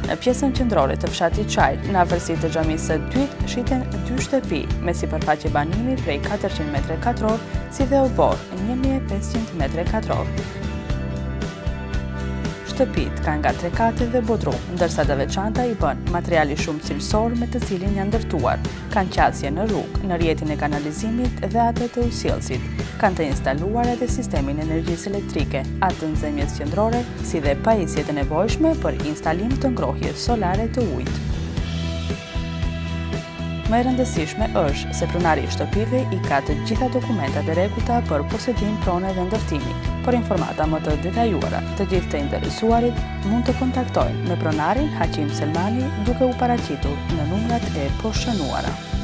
Në pjesën qendrore të fshatit Çajr, në afërsi të xhamisë së dytë, shiten dy shtëpi me sipërfaqe banimi prej 400 metre katror, si dhe oborr 1500 metre katror. Shtëpitë kanë nga tre kate dhe bodrum, ndërsa të veçanta i bën materiali shumë cilësor me të cilin janë ndërtuar. Kanë qasje në rrugë, në rrjetin e kanalizimit dhe atë të ujësjellësit. Kanë të instaluar edhe sistemin e energjisë elektrike, atë të nxehjes qendrore, si dhe pajisjet e nevojshme për instalim të ngrohjes solare të ujit. Më e rëndësishme është se pronari i shtëpive i ka të gjitha dokumentat e rregullta për posedim prone dhe ndërtimi. Për informata më të detajuara, të gjithë të interesuarit mund të kontaktojnë me pronarin Haqim Selmani duke u paraqitur në numrat e poshtshënuara.